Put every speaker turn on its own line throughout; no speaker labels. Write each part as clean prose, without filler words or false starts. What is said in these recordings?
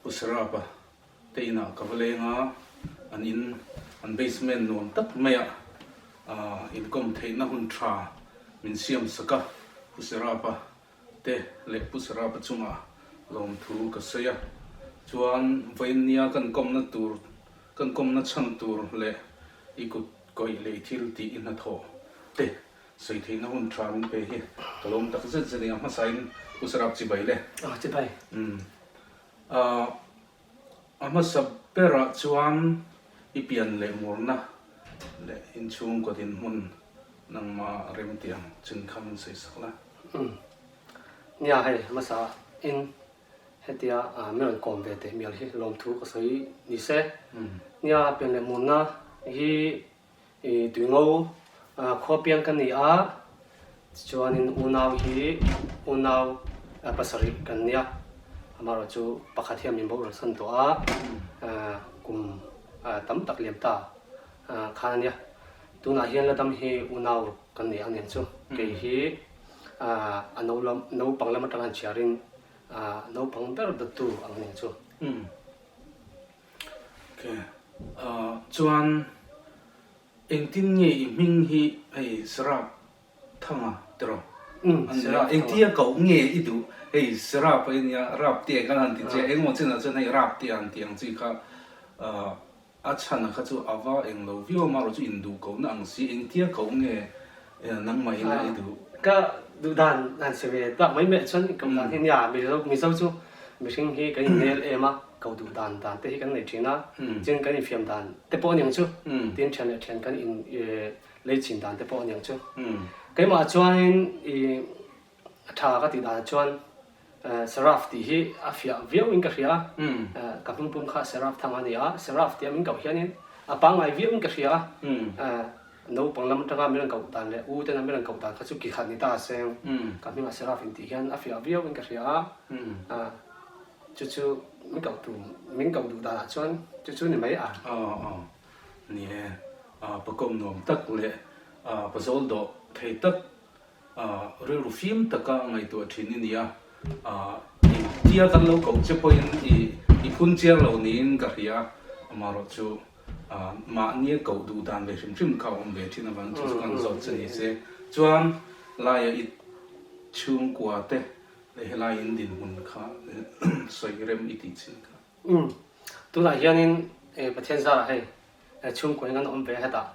Pu Sarapa te inah ka va leng a, an in an basement nuam tak maiah inkawm theihna hun tha min siam sak a, Pu Sarapa te leh Pu Sarapa chungah lawmthu ka sawi a, chuan vawiin nia kan kawmna tur kan kawmna chhan tur leh i kut kawih leh i thil tih i hnathawh te sawi theihna hun tha min pe hi ka lawm tak zet zet a ni. A hmasain Pu Sarap chibai le.
Aw chibai.
Umm. A hmasa berah chuan i pian leh murna leh inchhungkaw dinhmun nangmah remtiang chin kha min sawi sak la.
Umm. Nia hei hmasa in hetia min rawn kawm ve teh mial hi lawmthu ka sawi ni se. Nia pian leh murna hi I tuingo khua piang ka ni a, tichuanin unau hi unau pasarih kan nia, amaherawh chu pakhat hian min boral san tawh a, kum tam tak liam ta khan a nia. Tunah hian la dam hi unau ruk kan ni a niang chu, kei hi a naupang lam atanga chhiarin naupang ber dawttu ang a niang chu.
Ok, chuan engtin nge i hming hi hei Serap Thanga tiraw?
Umm, Serap Thanga.
Engtia koh nge i duh? Hei Serap a i nia, Rap te kan han ti che, engemaw chinah chuan hei Rap te an tih ang chi kha a chhana kha chu a va englo viau a, marawh chu induh kohna ang si, engtia koh nge Nangmah ila i duh.
Ka duh dan han si ve tak mai mai chuan koh dan hi nia Mizo Mizo chu mihring hi kan innel em a, koh duh dan dan te hi kan nei thin a, tin kan infiam dan te pawh a niang chu, tin thian leh thian kan in lei chin dan te pawh a niang chu. Keimah chuanin i A tha ka tih danah chuan Seraph tih hi a fiah viau in ka hria a, ka hming pum kha Seraph thang a ni a, Seraph tia min koh hianin a pangngai viau in ka hria a, naupang lam atanga min rawn koh dan leh u tena min rawn koh dan kha chu ki khat ni ta a seng, ka hmingah Seraph in tih hian a fiah viau in ka hria a, chu chu min koh tu min koh duh danah chuan chu chu ni mai a.
Aw aw ni e, pakawm nuam tak leh pazawl dawh thei tak Rilru fim taka ngaihtuah thin i ni a, engtia kan lo koh che pawhin i phun chiar lo niin ka hria, amaherawh chu mahnia koh duh dan ve hrim hrim kha a awm ve thin avangin chu chu kan zawt che ni se. Chuan laia i chhungkua te leh helai in dinhmun kha sawi rem i tih chin kha.
Umm, tunah hianin Pathian zarah hei chhungkua hi kan awm ve hetah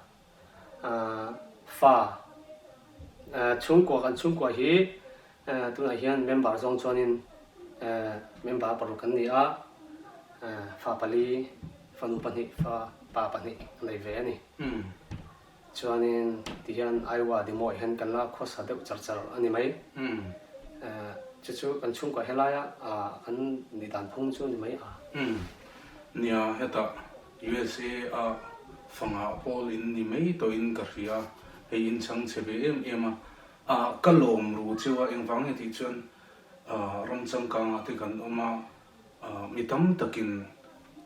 Fa chhungkua kan chhungkua hi tunah hian member zawng chuanin member paruk kan ni a, fa pali, fanu pahnih, fa pa pahnih a nei ve a ni. Chuanin tihian Iowa Des Moines hian kan la khawsa deuh char char a ni mai. Chu chu kan chhungkua helaia kan nih dan phung chu a ni mai a.
Nia, hetah USA a fangah pawl in ni mai tawhin ka hria, hei in chhang chhe ve em em a, ah ka lawm ru cheu a, engvang nge tih chuan ah ram changkangah te kan awm a, ah mi tam takin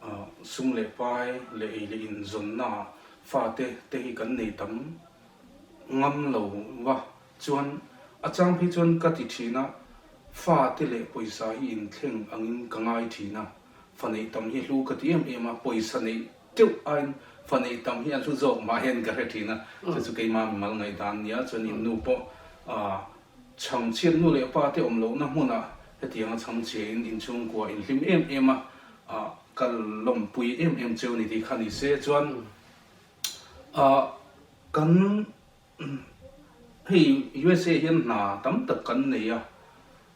ah sum leh pai leh ei leh in zawnna ah fate te hi kan nei tam ngam lo va, chuan a chang phei chuan ka ti thin a, fate leh pawisa hi inthleng angin ka ngai thin a. Fa neih tam hi hlu ka ti em em a, pawisa neih teuh aiin fa neih tam hi an hlu zawk mah hian ka hre thin a, chu chu keimah mimal ngaihdan nia chuan in nu pawh chhangchhiat nu leh pa te awm lohna hmunah hetianga chhangchhia in inchhungkua in hlim em em a, ka lawmpui em em cheu ni tih kha ni se chuan kan Hei USA hian hna tam tak kan nei a,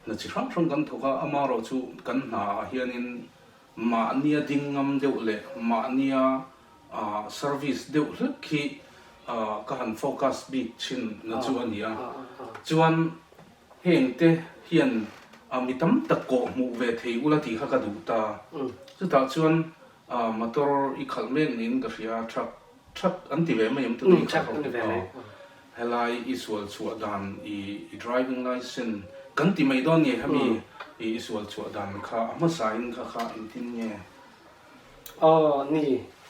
hna chi hrang hrang kan thawk a, amaherawh chu kan hna ah hianin mahnia ding ngam deuh leh mahnia service deuh hlek hi ka han focus bik thin na chu a ni a. Chuan heng te hian mi tam tak kawh hmuh ve thei ula tih kha ka duh ta. Chutah chuan motor i khalh mek niin ka hria a, truck Truck an ti ve mai em tute i khalh ho? Helai i sual chhuah dan i driving licence kan ti mai dawn nge hemi i sual chhuah dan kha a hmasa in kha kha engtin nge?
Aw ni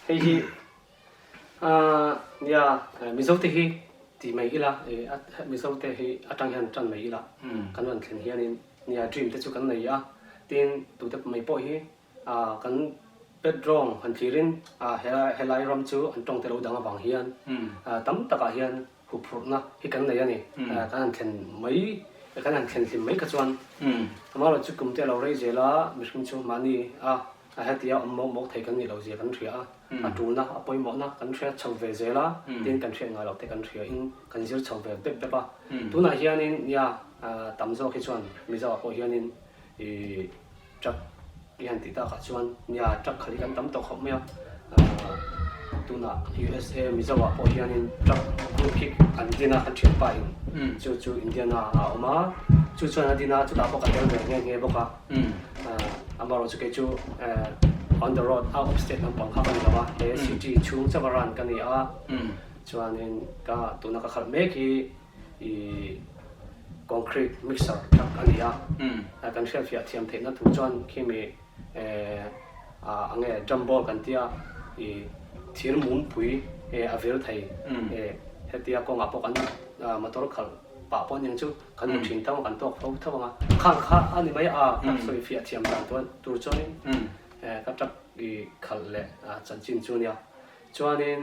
hei hi nia Mizo te hi ti mai ila Mizo te hi atang hian tan mai ila kan rawn thlen hianin nia dream te chu kan nei a tin tute mai pawh hi. Kan background han thlirin helai ram chu an tawng te lo dang avang hian tam takah hian huphurhna hi kan nei a ni. Kan han thlen mai, kan han thlen hlim mai kha chuan amaherawhchu chu kum te a lo rei zel a, mihring chu mahni a hetia awm mawk mawk thei kan nih loh zia kan hria a, a tulna, a pawimawhna kan hria chho ve zel a, tin kan hriat ngai loh te kan hria in kan zir chho ve bep bep a. Tunah hianin nia tam zawk hi chuan Mizo ah pawh hianin ih Truck i han tih takah chuan nia truck khalh hi kan tam tawh khawp mai a, tunah USA Mizo ah pawh hianin truck group hi an din a kan thianpa in chu chu Indiana ah a awm a, chu chuan a din a chutah pawh ka tel ve nghe nghe bawk a, amaherawh chu kei chu on the road out of state lampang kha ka ni lo a, he city chhung chauh a run ka ni a, chuanin ka tuna ka khalh mek hi i concrete mixer tak a ni a, kan hriatfiah thiam theihna thu chuan khimi a nge jump ball kan tia i thir mumpui a vir thei hetia kawngah pawh kan motor khalh pah pawh aniang chu kan hmu thin tho a kan tawk fo tho ang a, khang kha a ni mai a ka sawi fiah thiam dan tur chuanin ka truck i khalh leh chanchin chu ania chuanin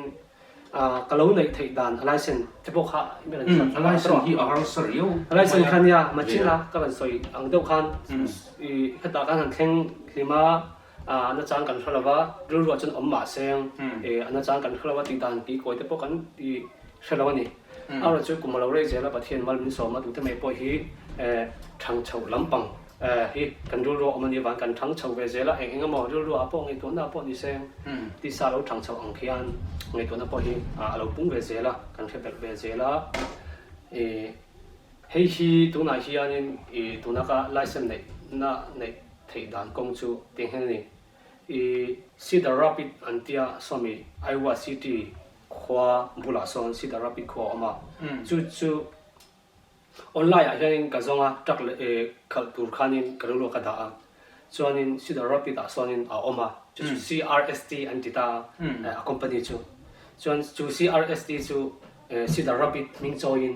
Ka lo neih theih dan a license te pawh kha i rawn sawi
A license hi a harsa riau.
A license kha nia machine a ka rawn sawi ang deuh khan i hetah khan han thleng hlim a, a nachang kan hre lova, rilruah chuan awm mah seng a nachang kan hre lova tih dan tih kawi te pawh kan i hre lo a ni. Amaherawhchu chu kum a lo rei zel a Pathian mal min sawm a tute mai pawh hi thang chhoh lampang Hi kan rilru a awm a nih avang kan thang chho ve zel a, eng eng emaw rilru ah pawh ngaihtuahna pawh ni se, tisa lo thang chho ang khian ngaihtuahna pawh hi a lo pung ve zel a, kan hre belh ve zel a. I hei hi tunah hianin i tuna ka license neihna neih theih dan kawng chu tih hian a ni. I Cedar Rapid an tia sawmi Iowa City khua bulah sawn Cedar Rapid khua a awm a, chu chu Online ah hianin ka zawng a, truck leh eh khalh tur khanin ka rilru ka dah a, chuanin Cedar Rapid ah sawnin a awm a, chu chu CRST an ti ta a, a company chu. Chuan chu CRST chu Cedar Rapid hming chawiin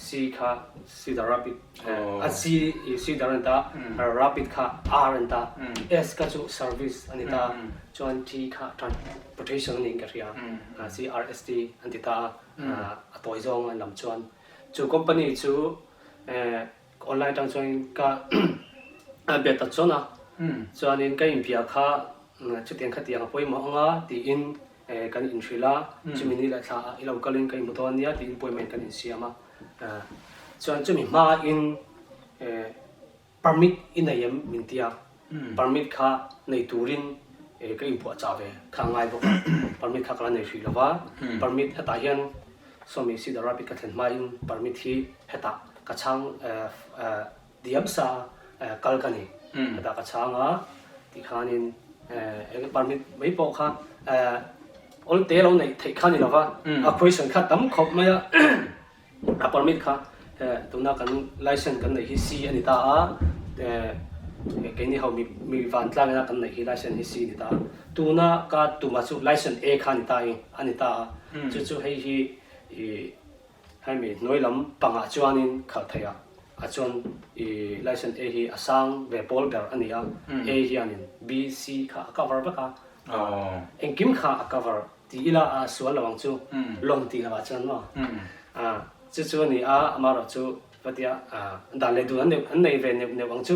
C kha Cedar Rapid, a C i Cedar a ni ta, Rapid kha R a ni ta, S kha chu Service a ni ta, chuan T kha Transportation a niin ka hria, CRST an ti ta a. a tawi zawng an lam chuan chu company chu online atang chuan ka bia ta chuan a chuanin ka inbia kha chutiang khatiang a pawimawh anga tiin kan inhrilh a chumi ni leh thla ah i lo kalin ka inhmu dawn nia tiin pawimawhin kan insiam a chuan chumi hmain Permit i nei em min ti a, permit kha nei turin ka inpuahchah ve kha a ngai bawk a, permit kha ka la nei hrih lo va, permit hetah hian sawmi Cedar Rapid ka thlen hmain permit hi hetah ka chhang diam sa kal ka ni, hetah ka chhang a tikhanin eng permit mai pawh kha awlte lo neih theih kha ni lo va, a question kha tam khawp mai a. A permit kha tuna kan license kan neih hi C a ni ta a, keini ho mi vantlang ina kan neih hi license hi C a ni ta a, tuna ka tuma chu license A kha a ni ta i a ni ta a, chu chu hei hi i hemi hnuai lam pangah chuanin khalh theih a, a chuan i license A hi a sang ve pawl ber a ni a, A hianin B, C kha a cover vek a, engkim kha a cover. Ti ila a sual lo ang chu, lawng tih lovah chuan maw? Chu chu a ni a, amaherawh chu va tia dan leh dun an nei ve neuh neuh ang chu,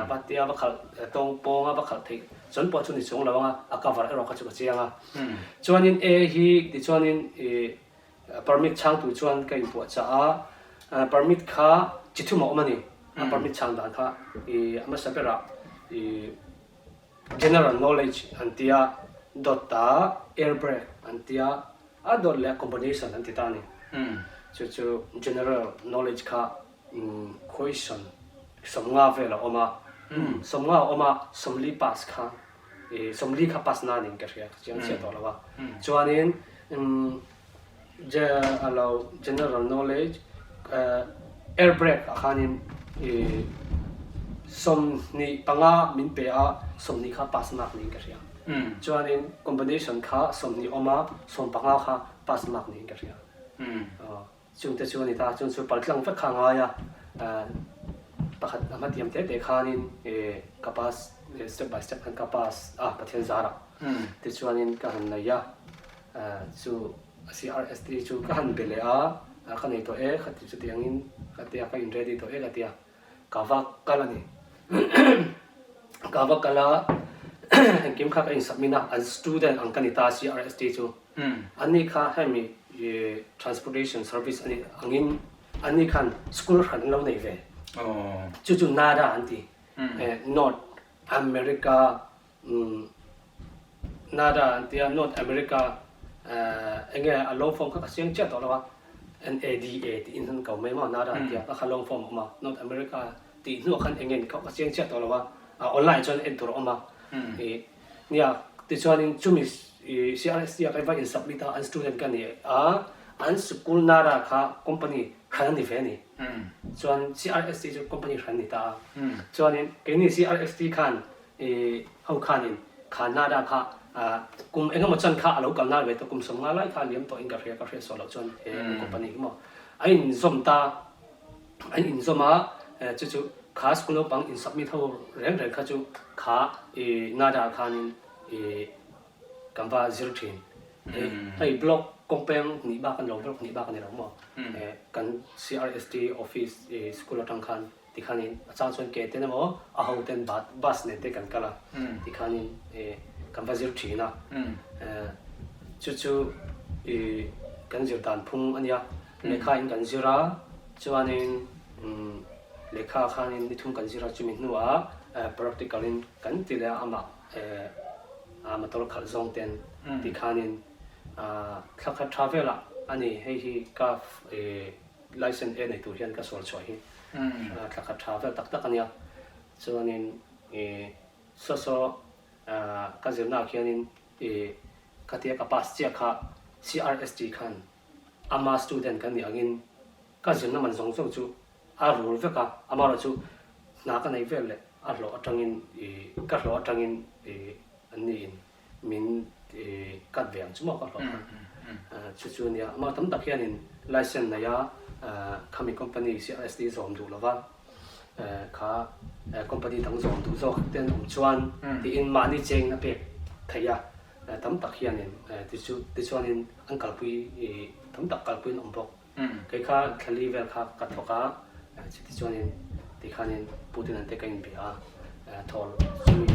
va tia va khalh tawng pawnga va khalh theih chuan pawh chu ni chung lo ang a, a cover erawh kha chu ka chiang a. Chuanin A hi tichuanin permit chhangtu chuan ka inpuahchah a, permit kha chi thum a awm a ni, a permit chhang dan kha a hmasa berah General knowledge an ti a, dawt a air brake an ti a, a dawt leh combination an ti ta a ni. Chu chu general knowledge kha question 50 vel a awm a, 50 a awm a, 40 pass kha 40 kha pass na niin ka hria, ka chiang chiah tawh lo a. Chuanin A lo general knowledge air brake ah khanin i 25 min pe a 20 kha pass mark niin ka hria. Chuanin combination kha 20 awm a 15 kha pass mark niin ka hria. Chungte chu a ni ta, chung chu paltlang vek kha a ngai a, pakhat a hmatiam te te khanin ka pass. step by step khan ka pass a Pathian zarah. Tichuanin ka han nei a, chu CRST chu ka han be leh a, ka nei tawh e kha ti chutiangin ka ti a, ka in ready tawh e ka ti a, ka va kal a ni. Ka va kal a, engkim kha ka in submit a, an student ang ka ni ta CRST chu. Anni kha hemi transportation service a nih angin anni khan school hran an lo nei ve. Chu chu NADA an ti, North America NADA an tia, North America enge a long form kha ka siang chiah tawh lo a, NADA tiin an ko mai maw NADA an tia, kha long form a awm a, North America tih hnuah khan enge ni kha ka siang chiah tawh lo a, online chuan en tur a awm a. Nia, tichuanin chumi CRST ah khan va in submit a, an student ka ni a, an sikul nara kha company hran a ni ve a ni. Chuan CRST chu company hran a ni ta a. Chuanin keini CRST khan ho khanin kha nara kha kum engemaw chan kha a lo kal nar ve tawh, kum 50 lai kha a liam tawh in ka hria, ka hriat suah loh chuan he company hi maw a inzawm ta. An inzawm a, chu chu kha school naupang in submit ho reng reng kha chu kha i nada ah khanin i kan va zir thin. Hei block kawng peng hnih bak a ni lo, block hnih bak a ni lo maw? Kan CRST office i school atang khan tikhanin a chang chuan ke ten emaw a ho ten bus nen te kan kal a, tikhanin i kan va zir thin a. Chu chu i kan zir dan phung a nia. Lehkha in kan zir a, chuanin lehkha khanin ni thum kan zir a, chumi hnuah practical in kan ti leh a, amah motor khalh zawng ten ti khanin thla khat tha velah a ni, hei hi ka license e nei tur hian ka sual chhuah hi thla khat tha vel tak tak a nia, chuanin saw saw ka zirnaah khianin khatia ka pass chiah kha CRST khan Ama student kan nih angin ka zirna man zawng zawng chu a rul vek a, amaherawhchu hna ka nei vel leh a hlawh atangin ih ka hlawh atangin ih an niin min ih cut ve ang chu maw ka hlawh kha chu chu ania. Amah tam tak hianin license nei a khami company CRST zawm duh lova kha company dang zawm duh zawk te an awm chuan tiin mahni chengin a pek theih a. Tam tak hianin tichuanin an kalpui tam tak kalpui an awm bawk. Kei kha thlali vel kha ka thawk a, chutichuanin tikhanin Putin an te ka inbia a, thawl chumi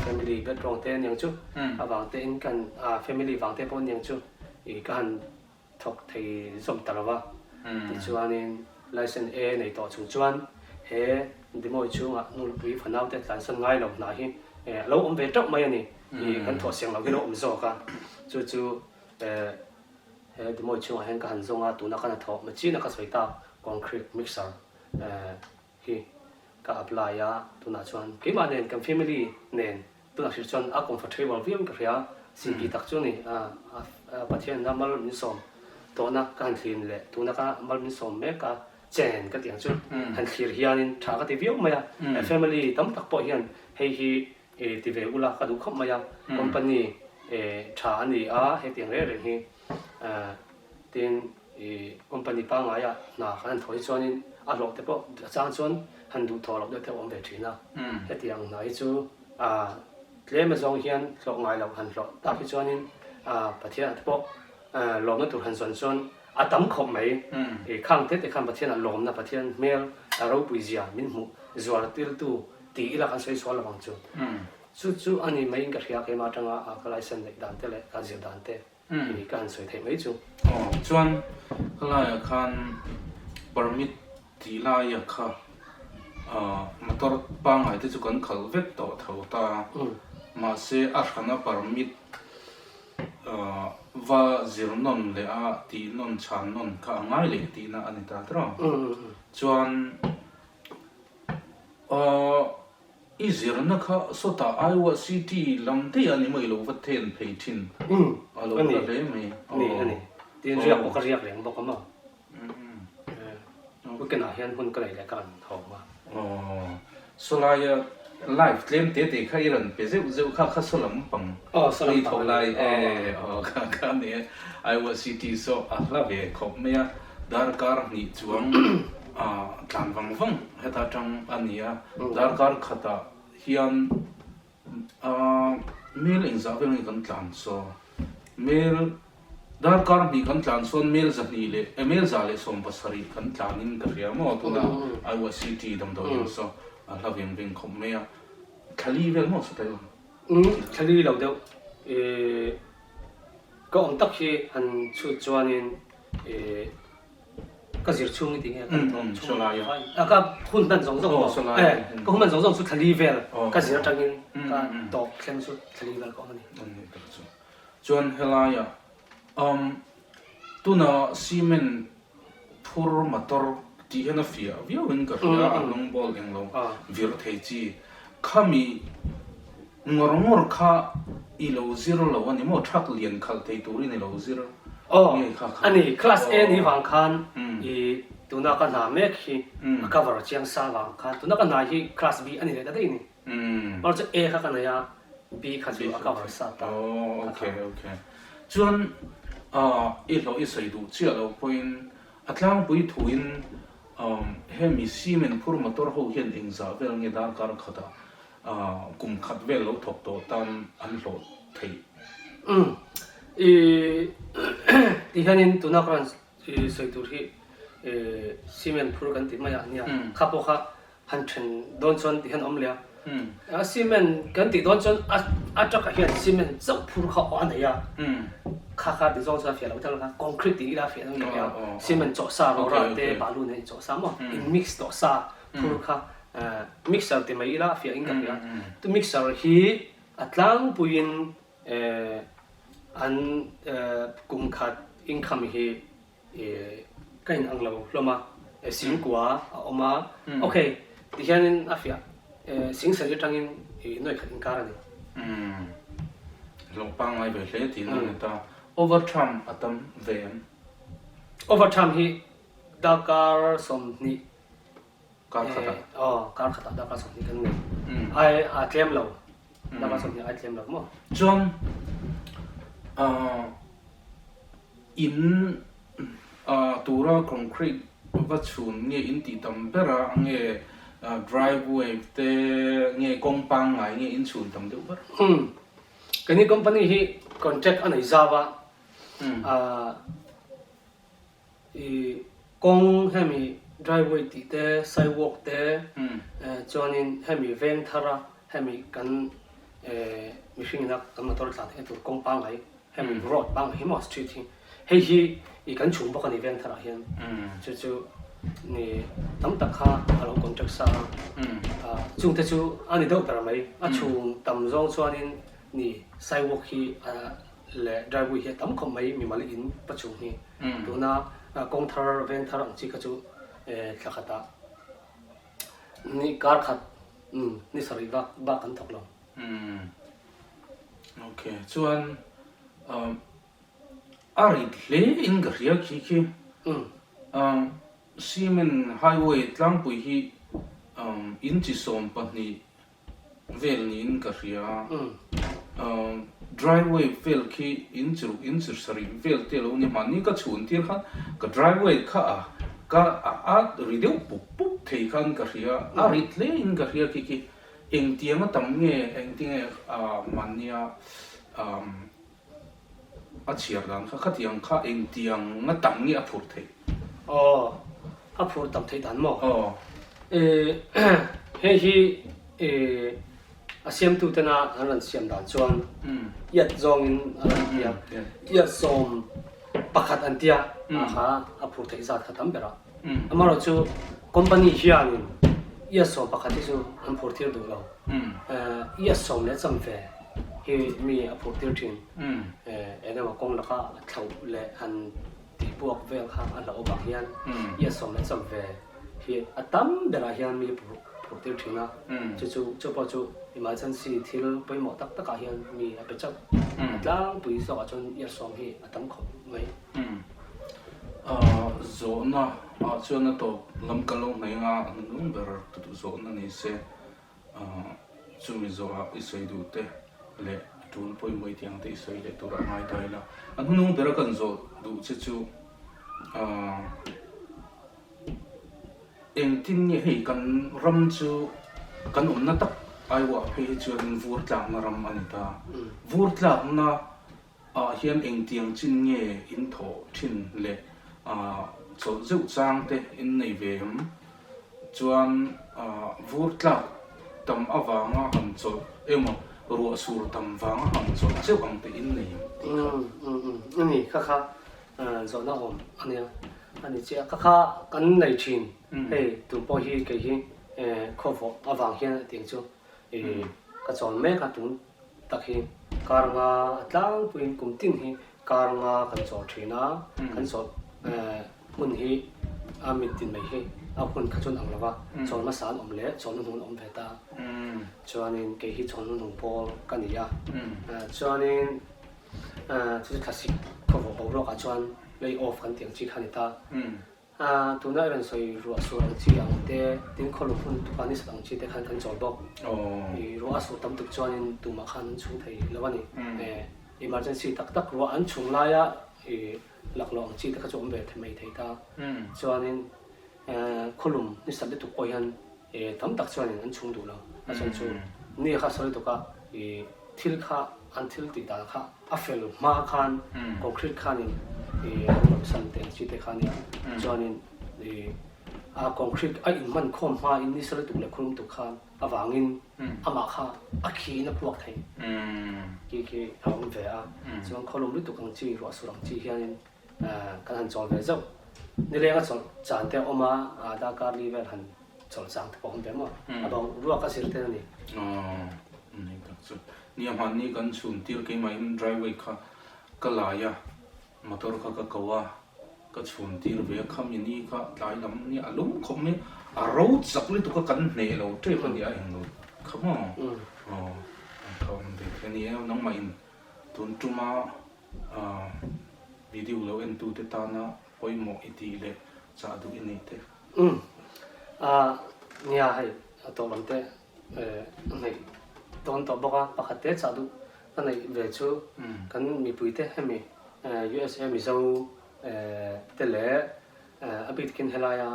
family background te aniang chu avang te in kan family vang te pawh aniang chu ka han thawk thei zawm ta lo va. Tichuanin License A nei tawh chung chuan he Demawi chhungah nulpui fanaute tlansan ngai lo hna hi a lo awm ve teuh mai a ni. I kan thawh siang lo hi lo awm zawk a. Chu chu he Demawi chhungah hian ka han zawng a, tuna ka hna thawh machine a ka sawi tak concrete mixer hi ka apply a, tunah chuan keimah nen kan family nen Tunah hrilh chuan a comfortable viau in ka hria, simpi tak chu a ni. Pathian a mal min sawm tawhna ka han thlir leh tuna ka mal min sawm mek a chen ka tih ang chu han thlir hianin tha ka ti viau mai a. Family tam tak pawh hian hei hi ti ve ula ka duh khawp mai a, company tha a ni a hetiang reng reng hi. Tin, company pangngaia hna kan han thawh hi chuanin a hlawh te pawh a chang chuan han duhthawh loh deuh te a awm ve thin a. Hetiang hna hi chu tlem azawng hian hlawh ngai loh han hlawh tak hi chuanin Pathianah te pawh lawmna tur han zawn chuan a tam khawp mai. Khang te te khan Pathianah lawmna, Pathian hmel ropui zia min hmuh zuar tirtu ti ila kan sawi sual lo ang chu. Chu chu a ni maiin ka hria keimah atanga ka license neih dan te leh ka zir dan te. Tih ka han sawi theih mai chu.
Aw chuan helaiah khan permit tih laia kha motor pangngai te chu kan khalh vek tawh tho ta mahse a hrana permit va zir nawn leh a tih nawn chhan nawn kha a ngai leh tihna a ni ta tawh. Chuan I zirna kha sawtah Iowa City lam daih a ni maw i lo va then phei thin a lo la hle mai.
Ani ani tin riak pawh ka riak reng bawk a maw weekend ah hian hun ka nei leh ka rawn haw a.
Aw sawlaia live tlem te te kha i rawn pe zeuh zeuh kha kha saw lam pang i tho lai e aw kha kha a ni e Iowa City saw a hla ve khawp mai a darkar hnih chuang tlan vang vang heta tang a ni a. Darkar khatah hian. Mel engzah vel nge kan tlan saw? Mel darkar hnih kan tlan sawn mel zahnih leh eh mel za leh 70 kan tlanin ka hria maw tuna Iowa City damdawiin saw a hla veng veng khawp mai a. Thlali vel maw saw awm?
Umm thlali lo deuh. Ih ka awm tak hi han chhut chuanin ih Ka zir chhung i ti nge ka thawk chhung a ka hun hman zawng zawng maw eh ka hun hman zawng zawng chu thlali vel ka zir atangin ka tawp thleng chu thlali vel ka awm a ni.
Chuan helaiah um tuna cement phur motor tih hian a fiah viauin ka hria a hnung ball englo vir thei chi khami Ngawr ngawr kha i lo zir lo a ni maw? Truck lian khalh thei turin i lo zir
Aw, nge kha kha? A ni, class A ni vang khan i tuna ka hna mek hi a cover chiang sa vang khan tuna ka hna hi class B a ni leh ta daih a ni. Erawh chu A kha ka nei a, B kha chu a cover sa ta.
Aw, ok, ok. Chuan i hlawh i sawi duh chiah lo pawhin a tlangpui thuin hemi cement phur motor ho hian engzah vel nge darkar khatah Kum khat vel lo thawk tawh tan an hlawh theih.
Umm. I ti hianin tuna ka rawn sawi tur hi cement phur kan ti mai a nia. Kha pawh kha han then dawn chuan ti hian a awm leh a. Cement kan tih dawn chuan a truck ah hian cement chauh phur kha a nei a. Kha kha ti zawng chuan a fiah lo thang kha concrete tih ila a fiah dawn ka nia. Cement chawh sa rawra te balu nen chawh sa maw in mix tawh sa phur kha Mixer ti mai ila a fiah in ka hria. Tu mixer hi a tlangpuiin an kum khat income hi ka in ang lo hlawm a, singkua a awm a. Ok, tihianin a fiah singsari atangin nuai khat inkar a ni.
Hlawh pangngai ve hle tiin a ni ta. Overtime a tam ve em?
Overtime hi darkar 20
Kar khatah.
Aw, kar khatah darkar 20 kan nei. Ai a tlem lo. Darkar 20 ai tlem lo maw?
Chuan in tura concrete va chhun nge in tih tam ber a nge driveway te nge kawng pangngai nge in chhun tam deuh ber?
Keini company hi contract a nei zau a, I kawng hemi driveway tih te, sidewalk te, chuanin hemi veng thara hemi kan mihring ina kan motor tlan theihna tur kawng pangngai hemi road pangngai hi maw street hi hei hi i kan chhung bawk a ni veng tharah hian chu chu ni tam tak kha a lo contract sa a, chungte chu a ni deuh ber mai a chhung tam zawng chuanin ni sidewalk hi a leh driveway hi a tam khawp mai mimal in pa chung hi tuna kawng thar veng thar ang chi kha chu thla khatah ni kar khat ni sarih vak bak kan thawk lo.
Ok chuan a rit hle in ka hria khi khi cement highway tlangpui hi inchi 12 vel niin ka hria. Driveway vel khi in chiruk in chir sarih vel te lo ni mahni ka chhun tir khan ka driveway kha a ka a ri deuh pup pup thei khan ka hria a rit hle in ka hria khi khi engtiang a tam nge engtinge mahnia A chhiar dan kha khatiang kha engtiang a tam nge a phur theih?
Aw, a phur tam theih dan maw?
Aw.
Hei hi a siamtu tena an rawn siam dan chuan iat zawngin a rawn ti a, iat 11 an tia a kha a phur theih zat kha tam ber a. Amaherawhchu company hianin iat 11 hi chu an phur tir duh lo. Iat sawm leh cham ve hi mi a phur tir thin. Eng emaw kawng laka thloh leh han tih buak vel kha a hlauh avang hian iat sawm leh cham ve hi a tam berah hian mi phur tir thin a. Chu chu chu pawh chu emergency thil pawimawh tak takah hian mi a pe chauh. A tlangpui zawkah chuan iat sawm hi a tam khawp mai.
Zawhna ah chuan a tawp lam ka lo hnaih anga a hnung ber zawhna ni se. Chumi zawhah i sawi duh te leh a tul pawimawh i tih ang te i sawi leh tur a ngai ta ila. A hnunung bera kan zawh duh che chu engtin nge hei kan ram chu kan awmna tak. Iowa phei hi chuan vur tlakna ram a ni ta. Vur tlakna ah hian engtiang chin nge in thawh thin le chawlh zeuh chang te in nei ve em? Chuan vur tlak tam avanga han chawlh emaw ruah sur tam vanga han chawlh zeuh ang te in nei em tih kha.
A ni, kha kha zawhna awm a nia. A ni chiah, kha kha kan nei thin. Hei tun pawh hi kei hi khawvawh avang hian a tiang chu ka chawl mek a tun tak hi kar nga a tlangpuiin kum tin hi kar nga kan chawl thin a, kan chawl hmun hi a mit tin mai hi a hun kha chuan ang lo va, chawl hmasa an awm leh chawl hnuhnung an awm ve ta. Chuanin kei hi chawl hnuhnung pawl ka ni a, chuanin chu chu thlasik khawvawh boruakah chuan lay off kan tih ang chi kha a ni ta. A, tuna i rawn sawi ruah sur ang chi ang te, tin khawlum hun tuka ni sat ang chi te khan kan chawl bawk. I ruah a sur tam tuk chuanin tumah khan an chhung thei lo a ni. E, emergency tak tak ruah an chhung laia i laklawh ang chi te kha chu awm ve mai thei ta. Chuanin e, khawlum ni sat lutuk pawh hian E, tam tak chuanin an chhung duh lo. A chhan chu ni kha sawi tuk a, i thil kha an thil tih dan kha a fel hma khan concrete khanin i an rawn san teh ang chi te kha nia. Chuanin i a concrete a inhman khawm hma in ni sawi tuk leh khulum tuk khan avangin amah kha a khi in a puak thei khi khi a awm ve a. Chuan khawlum lutuk ang chi, ruah sur ang chi hianin kan han chawl ve zauh. Nileng a chawlh chan te a awm a, a darkar li vel han Chawlh chang te pawh awm ve maw? A bang ruak a zir te a ni.
Aw, ni tak chu. Nia hmanni kan chhun tir keimahin driveway kha ka lai a, motor kha ka ko a, ka chhun tir ve a, khami ni kha tlai lam nia a lum khawp mai a, a ro chak lutuk a kan hneh lo tep a nia englo kha maw? Aw, an kha awm ve thei a ni e, nangmahin tun tuma video lo entute tana pawimawh i tih leh chah duh i neih te.
Umm a nia hei a tawh lam te a hneih dawn tawh bawk a, pakhat te chah duh ka neih ve chu kan mipui te hemi USA Mizo te leh a bik takin helaia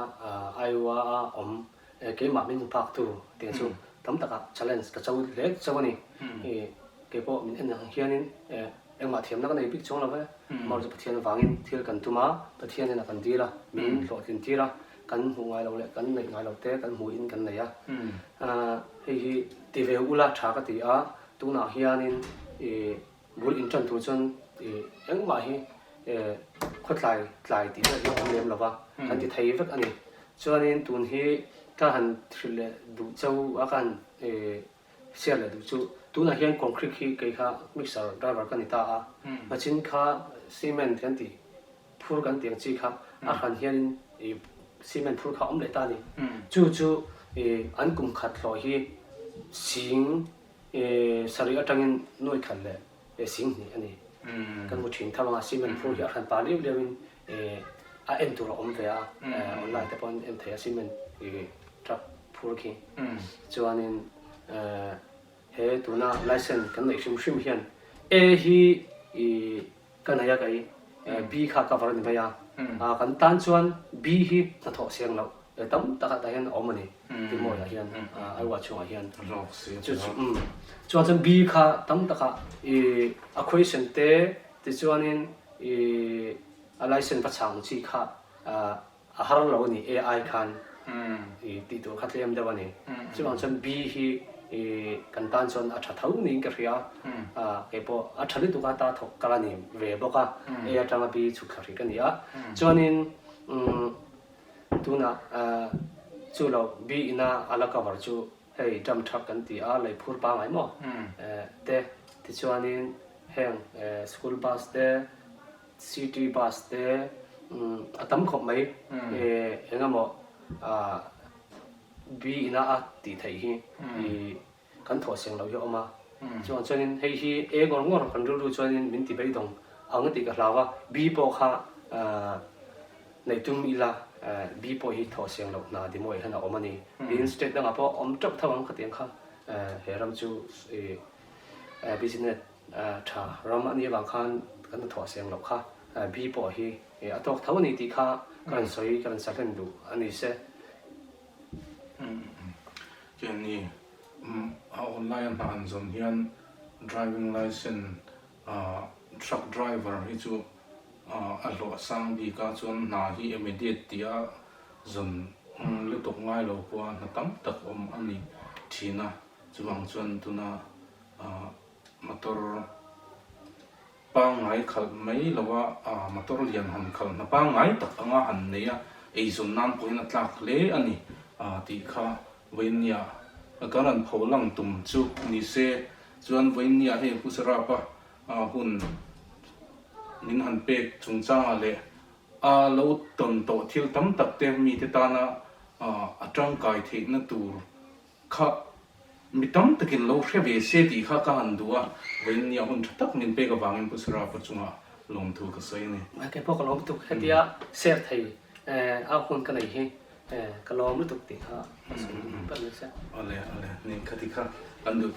Iowa a awm keimah min hmu phak tu te chu tam takah challenge ka cho hle cho a ni. Keipawh min en ang hianin Engmah thiamna ka nei bik chuang lo ve. Amah chu Pathian avangin thil kan tum a, Pathian hian a kan dil a, min hlawhtlin tir a, kan hmuh ngai lo leh kan neih ngai lo te kan hmuhin kan nei a. Hei hi ti ve ula tha ka ti a, tunah hianin i bul intan tur chuan i engmah hi khawtlai tlai tih vel hi a awm lem lo va, kan ti thei vek a ni. Chuanin tun hi ka han hrilh leh duh cho a, ka han Siar leh duh chu tunah hian concrete hi kei kha mixer driver ka ni ta a, machin kha cement kan tih phur kan tih ang chi kha a hran hianin ih cement phur kha a awm leh ta a ni. Chu chu ih an kum khat hlawh hi sing ih sarih atangin nuai khat leh sing hnih a ni. Kan hmu thin tho ang a, cement phur hi a hran pah liau liau in ih a en tur a awm ve a, online te pawhin en thei a cement ih truck phur khi. Chuanin he tuna license kan neih hrim hrim hian A hi i ka nei a kei B kha cover a ni mai a, kan tan chuan B hi hnathawh siang loh tam takah tah hian a awm a ni Timoy-ah hian a ruah chhungah hian. Chuan chuan B kha tam takah i a question te tichuanin i a license va chhang chi kha A har lo a ni AI khan i tih tur kha tlem deuh a ni. Chuvang chuan B hi i kan tan chuan a tha tho niin ka hria a, kei pawh a tha lutuk a ta thawk kal a ni ve bawk a, A atanga B chhuk thla hrih ka ni a. Chuanin tunah chu lo B ina a la cover chu hei dump truck kan ti a, lei phur pangai maw te, tichuanin heng school bus te, City bus te a tam khawp mai eng emaw B ina a tih theih hi kan thawh seng loh hi a awm a, chuvang chuanin hei hi A ngawr ngawr kan rilru chuanin min ti beidawng ang tih ka hlau a, B pawh kha neih tum ila B pawh hi thawh seng loh hna ti mawi hian a awm a ni tiin state dangah pawh a awm teuh tho ang khatiang kha he ram chu business Tha ram a nih avang khan kan hnathawh seng loh kha B pawh hi a tawk tho a ni tih kha ka rawn sawi ka rawn sa hlen duh a ni se.
Keini. A online a hna an zawn hian driving licence truck driver hi chu a hlawh a sang bik a, chuan hna hi immediate tih a zawn lutuk ngai lo pawh a hna tam tak awm a ni thin a, chuvang chuan tuna motor Pangngai khalh mai lo a, motor lian han khalh hna pangngai tak anga han nei a, eizawn nan pawhin a tlak hle a ni tih kha Vawiinnia kan rawn pho lang tum chu ni se. Chuan Vawiinnia hei Pu Sarapa hun min han pek chungchangah leh a lo tawn tawh thil tam tak te mite tana a tangkai theihna tur Kha, mi tam takin lo hre ve se tih kha ka han duh a, vawiin nia hun tha tak min pek avangin Pu Sarapa chungah lawmthu ka sawi a ni.
Kei pawh ka lawm lutuk, hetia share thei a hun ka nei hi ka lawm lutuk tih kha ka sawi duh ber mai se.
Awle, awle, ni khati kha kan duh.